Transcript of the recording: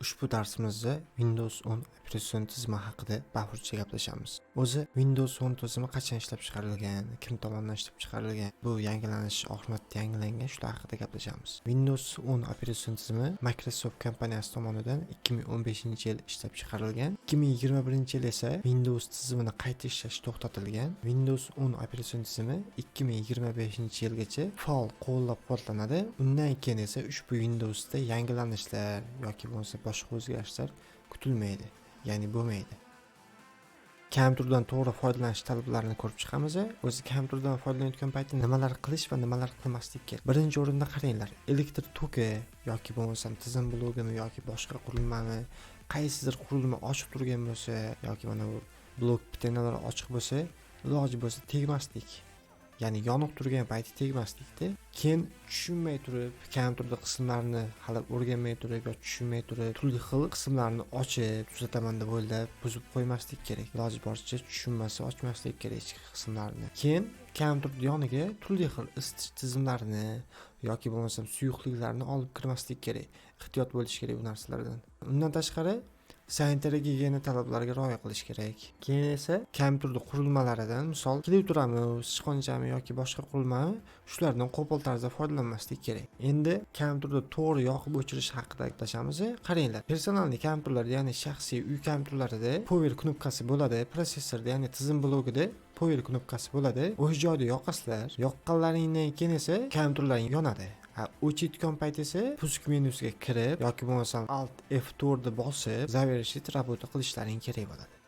Ushbu darsimizda Windows 10 operatsion tizimi haqida bafurja gaplashamiz. O'zi Windows 10 tizimi qachon ishlab chiqarilgan, kim tomonidan ishlab chiqarilgan, bu yangilanish oxir marta yangilangan, shular haqida gaplashamiz. Windows 10 operatsion tizimi Microsoft kompaniyasi tomonidan 2015-yil ishlab chiqarilgan. 2021-yil esa Windows tizimini qayta ishlash to'xtatilgan. Windows 10 operatsion tizimi 2025-yilgacha faol qo'llab-quvvatlanadi. Undan keyin esa ushbu Windowsda yangilanishlar yoki bo'lmasa boshqa o'zgarishlar kutilmaydi, ya'ni bo'lmaydi. Kompyuterdan to'g'ri foydalanish talablarini ko'rib chiqamiz. O'zi kompyuterdan foydalanayotgan paytda nimalar qilish va nimalar qilmaslik kerak? Birinchi o'rinda qaranglar, elektr toki yoki bo'lmasam tizim blogimi yoki boshqa qurilmani, qaysidir qurilma ochiq turgan bo'lsa yoki mana bu blok pitenalar ochiq bo'lsa, iloji bo'lsa tegmaslik. Ya'ni yoniq turgan payti tegmaslikda. Keyin tushunmay turib, kompyuterda qismlarni hali o'rganmay turib yo tushunmay turib, turli xil qismlarni ochib, tuzataman deb o'ylab buzib qo'ymaslik kerak. Iloji boricha tushunmasa ochmaslik kerak ichki qismlarini. Keyin kompyuter yoniga turli xil isitish tizimlarini yoki bo'lmasam suyuqliklarni olib kirmaslik kerak. Ehtiyot bo'lish kerak bu narsalardan. Undan tashqari, sanitariya gigiyena talablariga rioya qilish kerak. Keyin esa kompyuterni qurilmalaridan, misol, klaviaturami, sichqonchami yoki boshqa qurilmami, shulardan qo'pol tarzda foydalanmaslik kerak. Endi kompyuterni to'g'ri yoqib o'chirish haqida gaplashamiz. Qaranglar, персональный kompyuterlarda, ya'ni shaxsiy uy kompyuterlarida power knopkasi bo'ladi, protsessorda, ya'ni tizim blokida power knopkasi bo'ladi. O'sha joyda yoqasizlar. Yoqqanlaringdan keyin esa kompyuterlaring yonadi. Ha, o'chayotgan payt esa пуск menyusiga kirib yoki bo'lmasam Alt F4 ni bosib, завершить работу qilishlaring kerak bo'ladi.